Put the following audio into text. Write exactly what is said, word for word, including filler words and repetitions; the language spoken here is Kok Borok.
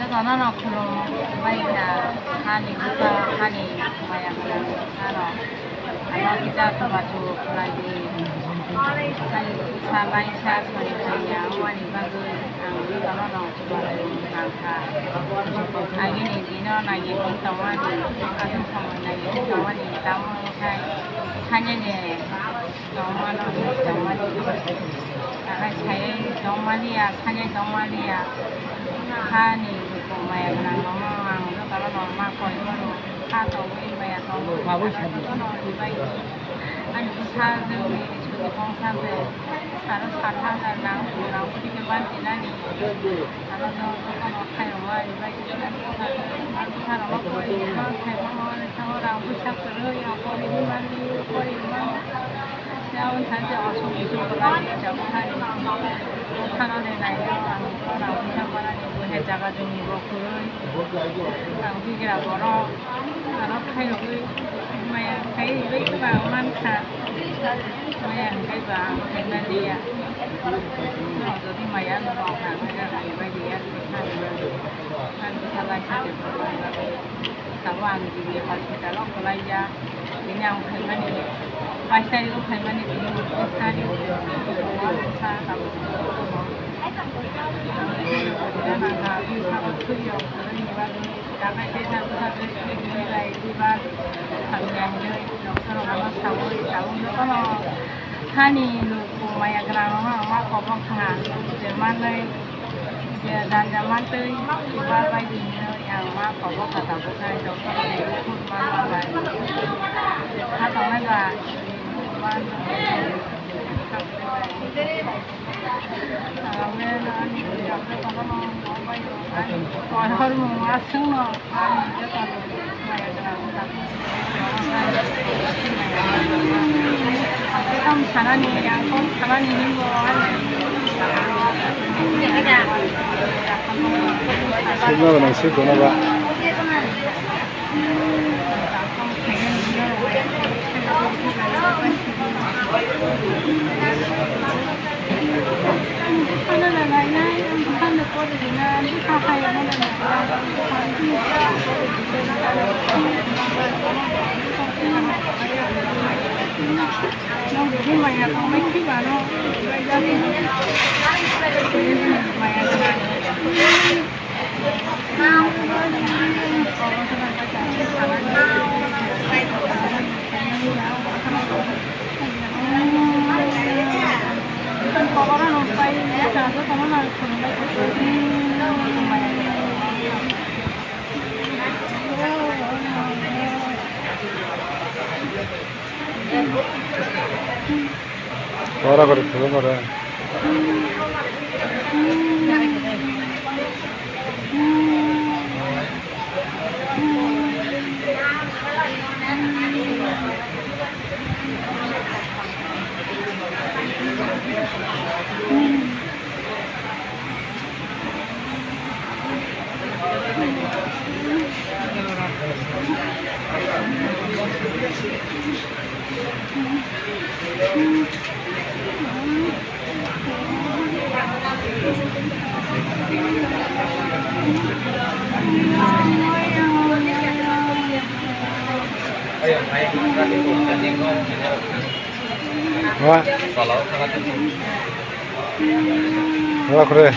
Jotono no khulum bai na, hani bwsa, hani maya gwnang bwsa rok. Ano kisa chubachu khlai di. Hani bwsa laisa sori thangya, wngmani bagwi ang jotono no chubachu nangkha. Agini dino naiwi tongmani, aswk samung naiwi tongmani, tamo wngkha, thani de. Tongmano, tongmani. Takhai sai tongmaliya, sani tongmaliya. Hani luku maya gwnang rokno ang jotono no ma koi mano. Kha tongwi maya tongwi. Jotono ribai. Ani bwsa jwngni sudu bongsa se. Aro sat hajar nang, nang bwtwi khe banti nani. Aro no jotono khairokma ribai. Ang bwsa rokno koi ma khaima hwnwi thango rang bwsa kwrwi ang koi mani koi ma. Yaun thanse osuk bisuk kwlai jabo hai. Khana de nai yo ang khana usa para ni bo he jaga jumi bo kwrwi. Ang bigra borok. Ano khai rogwi maya khai bai kwbang man kha. Maya hwnkhe ba ang khai man liya. Jodi maya no rok ang khai bai liya. Ang bwsa lai sa de. Tabuk ang G B hospital o kwlaijak. Bini ang phaimani, bais tarikh o phaimani, bini ekis tarikh o sa tabuk. Takai tei sa bwsa dress ni bai bai doctor rok ano sawi tabuk jotono hani luku maya gwnang rok no ang ma kobok kha je manwi. Janja mantwi uba bai di hinwi ang ma kobo kha tabuk khai tongkha, bukhuk ma ma bai. Kha tongnai ba. Kothor mung aswk no. Sirna gwnang sir gwnaba. Ora kore, thuro kore. Wa. Wa kore.